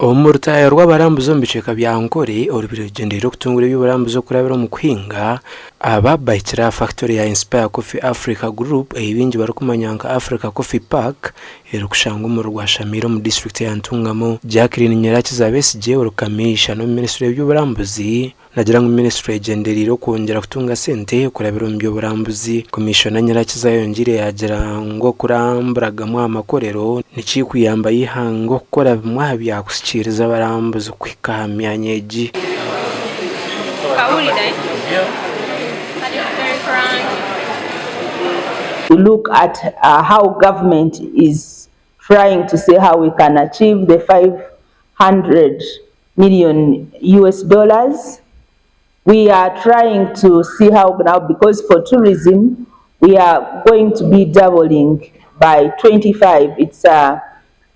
Omu rutaaya rw'abarambuzi omu bicweka bya Ankole orubaire rugyendereire okutungura eby'oburambuzi okurabira omu kuhinga, aba bahikire aha fakitore ya Inspire Coffee Africa Group ei baingi barikumanya nka Africa Coffee Park erikushangwa omuri Rwashamaire omu disiturikiti ya Ntungamo. Jacqueline Nyirakiza Besigye ori kamiishana omu minisitule y'eby'oburambuzi, Nagira ngu minisiture egyendereire okwongyera kutunga sente kurabira omu by'oburambuzi. Komishona Nyirakiza ayongyeire yaagira ngu okurambura gamwe aha makorero nikikuyamba eihanga okukora bimwe aha byakusikiiriza abarambuzi kuhika aha myanya egi. We look at how government is trying to see how we can achieve the 500 million US dollars. We are trying to see how now, because for tourism, we are going to be doubling by 25. It's uh,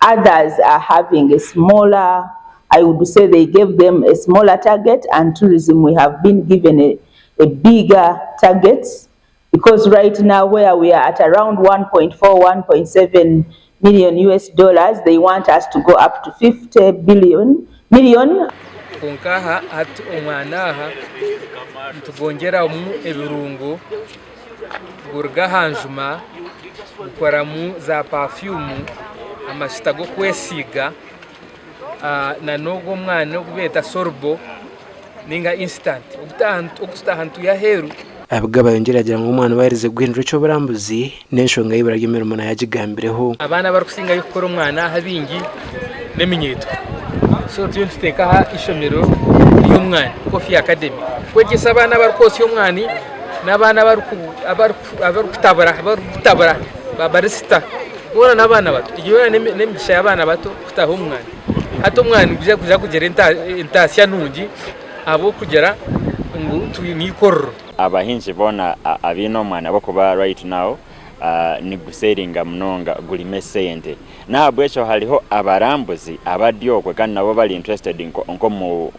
others are having a smaller, I would say they gave them a smaller target, and tourism we have been given a, a bigger target because right now where we are at around 1.4, 1.7 million US dollars, they want us to go up to 50 billion million. Kwonka aha hati omwana aha nitugwongyeramu ebirungo guruga aha njuma gukoramu za pafyumu, amajuta g'okwesiiga nana ogu omwana ogu beeta sorubo ninga insitanti ogu tutaaha nitwiha aheeru. Abigaba ayongyire agira ngu omwana owaherize kuhindura eky'oburambuzi n'enshonga y'eibura ry'emirimo nayo agigambireho. Abaana abarikusingayo kukora omwana aha abaingi n'eminyeeto. So turiyo nituteeka aha ishomero ry'omwani, Coffee Academy, kwegyesa abaana abarikwotsya omwani n'abaana abarikutabura ba barisita boona n'abaana bato. Egyo yoona n'emigisha y'abaana bato kutaha omwani. Hati omwani nigwija kuza kugira entaasya nungi ahabw'okugira ngu twine eikorero. Abahingi boona abaine omwani ahabw'okuba right now niguseeringa munonga gurimu esente. N'ahabw'ekyo hariho abarambuzi abari okwe kandi nabo bari interested nk'omu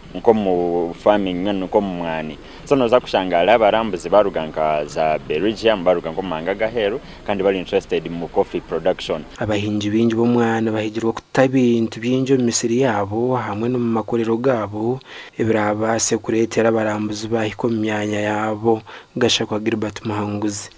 farming mbwenu nk'omu mwani. So nooza kushanga hariho abarambuzi baruga nka za Belgium, baruga nk'omu mahanga ag'aheeru kandi bari interested mu coffee production. Abahingi baingi b'omwani bahigirwe kuta ebintu bingi omu misiri yaabo hamwe n'omu makorero gaabo ebiraabaase kureetera abarambuzi baahika omu myanya yaabo. Gashakwa Gilbert Muhanguzi.